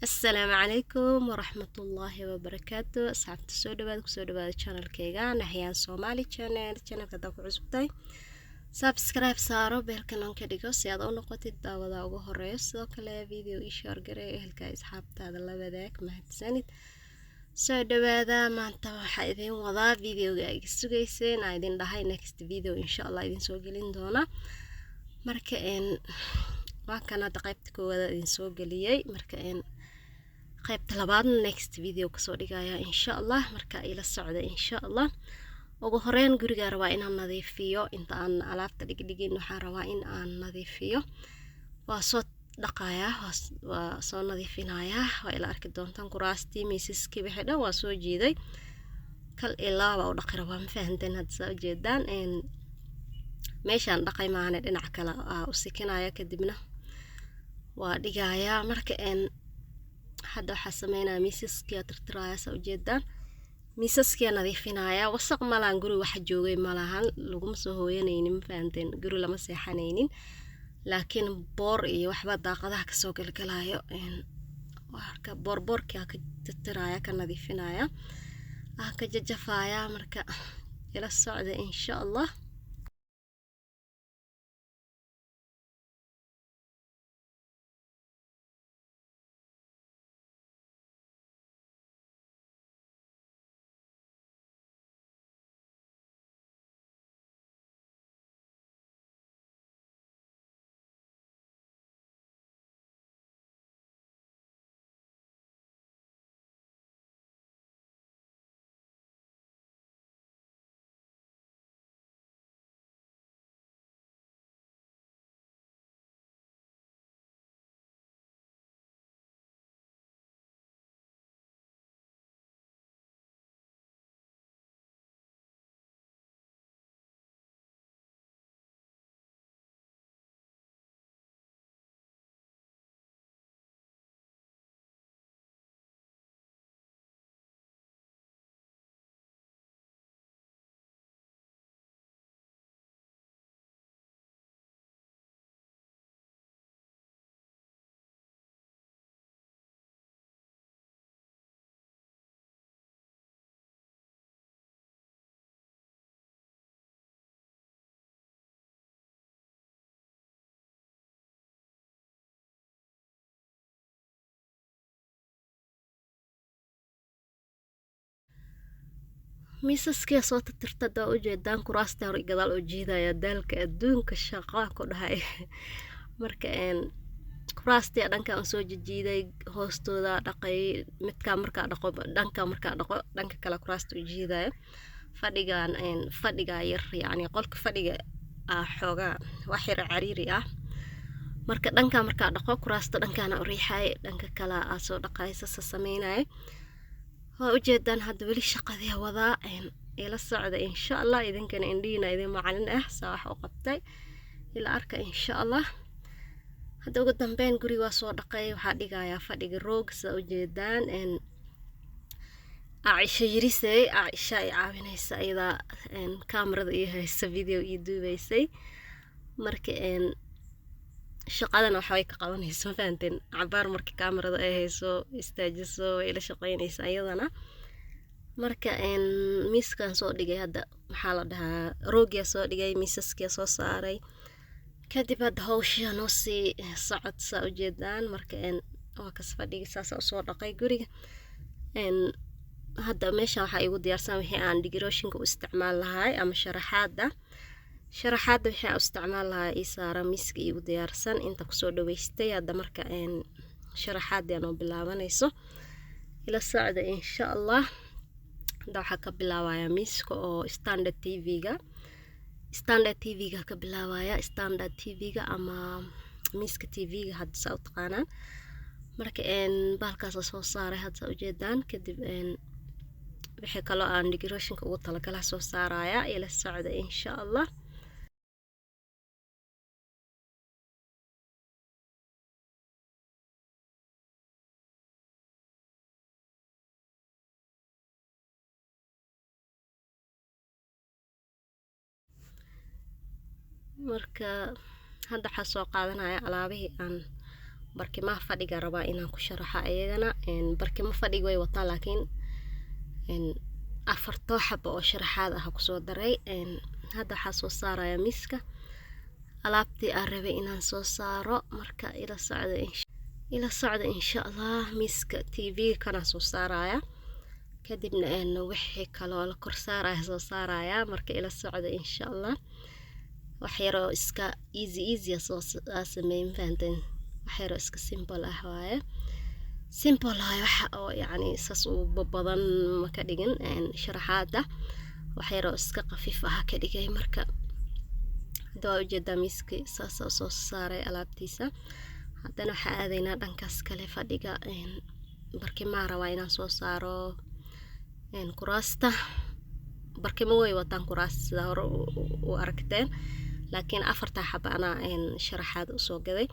Asalaamu calaykum waraxmatullaahi wabarakaatu. Asxaabta, soo dhawaada, kusoo dhawaada channelkayga Nahyaan Somali Channel. Channelka haddaa ku cusubtahay, subscribe saaro, bellkan on ka dhigo si aad u noqotid daawada ugu horeeyo. Sidoo kale video ii share garee, ehelka asxaabtaada la wadaag. Mahadsanid, soo dhawaada. Maanta waxaa idin wadaa videoga ay sugayseen, aa idin dhahay next video insha Allah idin soo gelin doona. Marka waa kan hadda qaybta koowaad idin soo geliyey. Marka qaybta labaadna next video kasoo dhigaya insha Allah. Marka ila socda insha Allah. Ugu horeyn gurigaa rabaa inaan nadiifiyo. Inta aan alaabta dhigdhigin waxaan rabaa in aan nadiifiyo. Waa soo dhaqayaa, waa soo nadiifinayaa, waa ila arki doontaan. Kuraastii, miisaskii, wixii dhan waa soo jiiday, kal ilaa baa u dhaqi rabaa, ma fahanteen? Hadda saa ujeedaan meeshaan dhaqay maahane, dhinac kale aa u sikinaya, kadibna waa dhigayaa. Marka hadda waxaa sameynaya miisaskiia tirtiraya. Saa ujeedaan miisaskia nadiifinaya. Wasaq malahan, guri waxa joogay malahan, laguma soo hooyanaynin, ma fahanteen? Guri lama seexanaynin, laakiin boor iyo waxba daaqadaha kasoo galgalayo. Marka boorboorkia ka tirtiraya, ka nadiifinaya, ka jajafaya. Marka ila socda insha Allah. Miisaskia soo tirtirta, hadaa ujeedaan kuraasta hore gadaal u jiidaya. Daalka adduunka, shaqa ku dhahay. Marka kuraastii dhanka aan soo jijiiday, hoostooda dhaqay. Midkaa markaa dhaqo, dhanka markaa dhaqo, dhanka kale kuraasta u jiidaya. Fadhigan fadhiga yar, yacni qolka fadhiga ah, xoogaa wax yar cariiri ah. Marka dhanka markaa dhaqo, kuraasta dhankaana u riixay, dhanka kale aa soo dhaqaysa, sa sameynaya. Waa ujeedaan hadda weli shaqadii wadaa. Ila socda insha Allah. Idinkana indhihiina idin macalin ah, saa wax u qabtay ila arka insha Allah. Hadda ugu dambeyn guriga waa soo dhaqay, waxaa dhigayaa fadhiga roog, saa ujeedaan. Caaisha yirisey, Caaisha ay caawinaysa, iyadaa kaamarada ii haysa, video ii duubaysay. Marka shaqadana waxbay ka qabanayso, ma fahanteen? Cabaar marka kaamarada ay hayso, istaajiso, way ila shaqaynaysa iyadana. Marka miiskan soo dhigay hadda, maxaa la dhahaa, roogiyaa soo dhigay, miisaskia soo saaray. Kadib hadda hawshaa noo sii socod, saa ujeedaan. Marka waa kas fadhigi saasa usoo dhaqay guriga. Hadda meeshan waxaa igu diyaarsan wixii aan decorationka u isticmaal lahay ama sharaxaada. Sharaxaadda wixii aan u isticmaal lahaa ii saaran miiska, iigu diyaarsan inta kusoo dhaweystay. Hadda marka sharaxaadii anoo bilaabanayso, ila socda insha Allah. Hadda waxaa ka bilaabayaa miiska oo standard TV-ga, standard TV-ga ka bilaabaya, standard TV-ga ama miiska TV-ga hadda saa u taqaanaan. Marka bahalkaas soo saaray hadda, saa ujeedaan. Kadib wixii kaloo aan decorationka ugu talagala soo saaraya, ila socda insha Allah. Marka hadda waxaa soo qaadanaya alaabihii aan Barkimaha fadhiga rabaa inaan ku sharaxa ayagana. Barkimo fadhiga way wataa, laakiin afartoo xaba oo sharaxaad ah kusoo daray. Hadda waxaa soo saaraya miiska alaabtii aan rabay inaan soo saaro. Marka ila socda, ila socda, insha Allah. Miiska TV kana soo saaraya, kadibna wixii kaloo la kor saaraya soo saaraya. Marka ila socda, insha Allah. Wax yaroo iska easy easy soo sameey, ma fahanteen? Wax yaroo iska simple ah waaye, simple waaye. Waxa oo yacni saas u badan ma ka dhigin sharaxaada, wax yaroo iska khafiif ah ka dhigay. Marka hadda waa ujeedaa, miiskii saasa soo saaray alaabtiisa. Haddana waxaa aadaynaa dhankaas kale, fadhiga. Barkimaa rabaa inaan soo saaro, kuraasta. Barkimo way wataan kuraasta, sida hore u aragteen, laakiin afartaa xaba anaa sharaxaad usoo gaday.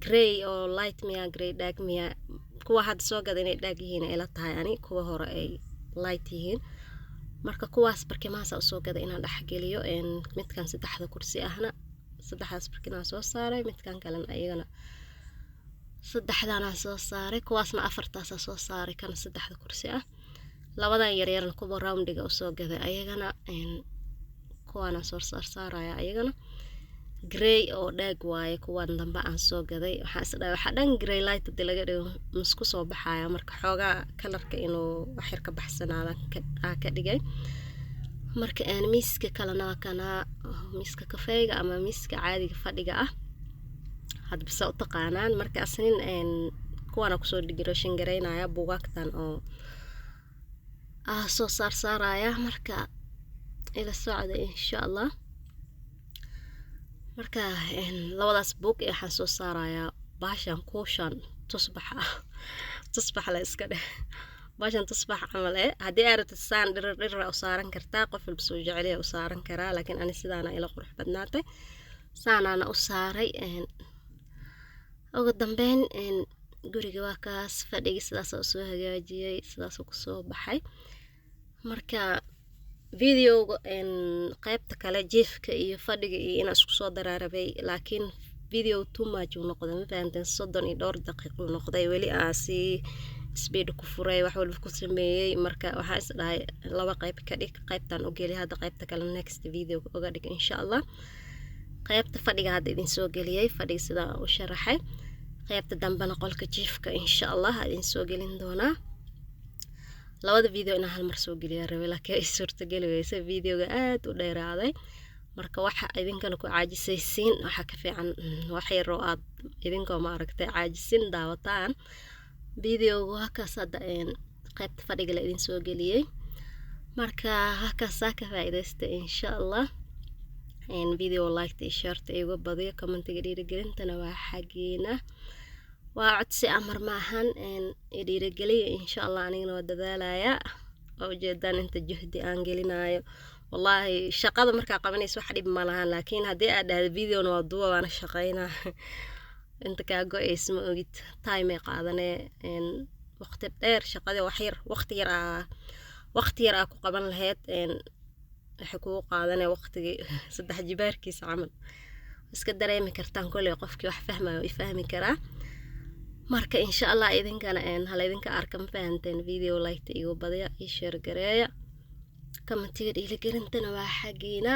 Grey oo light miya, grey dark miya, kuwa hadda soo gada inay dark yihiin ay la tahay ani, kuwa hore ay light yihiin. Marka kuwaas barkimahaasa usoo gaday inaan dhexgeliyo. Midkan saddexda kursi ahna saddexdaas barkimaa soo saaray, midkan kalena ayagana saddexdaanaa soo saaray, kuwaasna afartaasaa soo saaray, kana saddexda kursi ah. Labadan yaryarna kuwa roundiga usoo gaday ayagana, kuwaana soo saarsaaraya. Ayagana grey oo dark waaye kuwan dambe aan soo gaday. Waxaan is dhahay waxaa dhan grey light hadii laga dhigo masku soo baxaya. Marka xoogaa colorka inuu waxyar ka baxsanaada aa ka dhigay. Marka miiska kalena waa kana, miiska kafeega ama miiska caadiga fadhiga ah, hadba saa u taqaanaan. Marka asnin kuwaana kusoo decoration garaynaya, buugaagtan oo ah soo saarsaaraya. Marka ila socda, insha Allah. Marka labadaas buug ee waxaan soo saarayaa baashan kuushan tusbax ah, tusbax la iska dheh, baashan tusbax camal eh. Haddii aad rabtid saan dhirir dhirira u saaran kartaa, qof walba soo jeceliya u saaran karaa, laakiin ani sidaana ila qurux badnaatay, saanaana u saaray. Ugu dambeyn guriga waa kaas, fadhigi sidaas usoo hagaajiyey, sidaasuu kusoo baxay. Marka videoga qaybta kale, jiifka iyo fadhiga iyo inaan isku soo daraarabay, laakiin video too much uu noqday, ma fahanteen? 30 iyo dhowr daqiiq uu noqday. Weli aa sii speed ku furay, wax walba ku sameeyey. Marka waxaa is dhahay laba qayb ka dhig, qaybtan u geli hadda, qaybta kale next video uga dhig, insha Allah. Qaybta fadhiga hadda idin soo geliyey, fadhiga sidaa u sharaxay. Qaybta dambena qolka jiifka, insha Allah, idin soo gelin doonaa. Labada video inaan hal mar soo geliya rabay, laakiin ay suurtageli weysa, videoga aad u dheeraaday. Marka waxa idinkana ku caajisaysiin, waxaa ka fiican wax yaroo aad idinkoo ma aragtay caajisin daawataan videoga. Waa kaas hadda qaybta fadhiga la idin soo geliyey. Marka halkaasaa ka faa'iidaysta, insha Allah. Video like iyo shareta igu badiyo, commentiga dhiirigelintana waa xaggiina, waa codsi, amar maahan. Dhiirigeliya, insha Allah. Anigana waa dadaalayaa, waa ujeedaan inta juhdi aan gelinayo. Wallaahi shaqada markaa qabanaysa wax dhib ma lahan, laakiin haddii aad dhahda videona waa duuba waana shaqaynaa, inta kaa go-aysa ma ogid. Time ay qaadanee, waqti dheer. Shaqadii wax yar, waqti yar aa waqti yar aa ku qaban lahayd, waxay kugu qaadanee waqtigii saddex jibaarkiisa camal. Iska dareemi kartaan kolley, qofkii wax fahmayo i fahmi karaa. Marka insha Allah idinkana hala idinka arka, ma fahanteen? Video liketa igu badiya, ii share gareeya, commentiga dhiirigelintana waa xaggiina.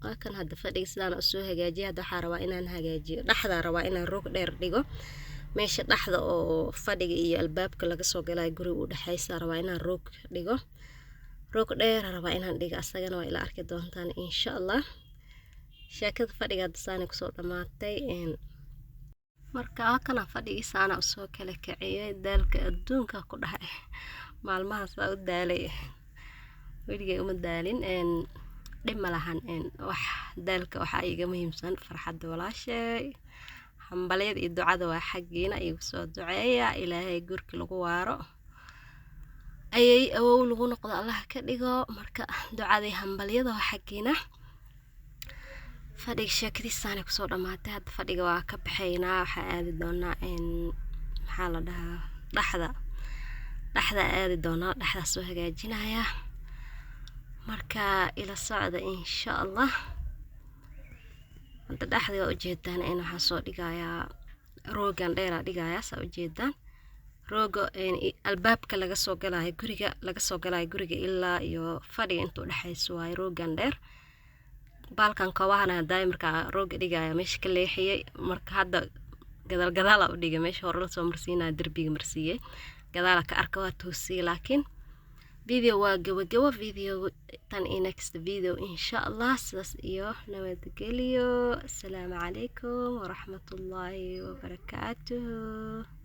Waa kan hadda fadhiga sidaan usoo hagaajiya. Hadda waxaa rabaa inaan hagaajiyo dhexdaa, rabaa inaan roog dheer dhigo meesha dhexda oo fadhiga iyo albaabka laga soo galayo guriga u dhexeysa. Rabaa inaan roog dhigo, roog dheer rabaa inaan dhigo, asagana waa ila arki doontaan, insha Allah. Sheekada fadhiga hadda saanay kusoo dhamaatay. Marka waa kana fadhigii saana usoo kala kiciyay. Daalka adduunka ku dhahay, maalmahaas waa u daalay, weligay uma daalin. Dhib ma lahan wax daalka, waxaa iiga muhiimsan farxadda walaashay. Hambalyada iyo ducada waa xaggiina, iigu soo duceeya. Ilaahay gurki lagu waaro, ayay awow lagu noqdo, Allah ka dhigo. Marka ducadii hambalyada waa xaggiina. Fadhiga sheekadiisaana kusoo dhamaatay. Hadda fadhiga waa ka baxaynaa, waxaa aadi doonaa, maxaa la dhahaa, dhexda, dhexda aadi doonaa, dhexdaa soo hagaajinaya. Marka ila socda, insha Allah. Hadda dhexda waa ujeedaan in waxaa soo dhigayaa roogan dheeraa dhigayaa. Saa ujeedaan, rooga albaabka laga soo galayo guriga, laga soo galayo guriga ilaa iyo fadhiga inta udhexayso waayo roogan dheer. Baalkan kobahana hadaay markaa rooga dhigaya meesha ka leexiyey. Marka hadda gadaal gadaala u dhigay, meesha hore lasoo marsiinaya derbiga marsiiyey, gadaala ka arka, waa toosiyey. Laakiin video waa gabagabo video tan iyo next video, insha Allah. Sidaas iyo nabadgelyo. Asalaamu calaykum waraxmatullaahi wabarakaatuhu.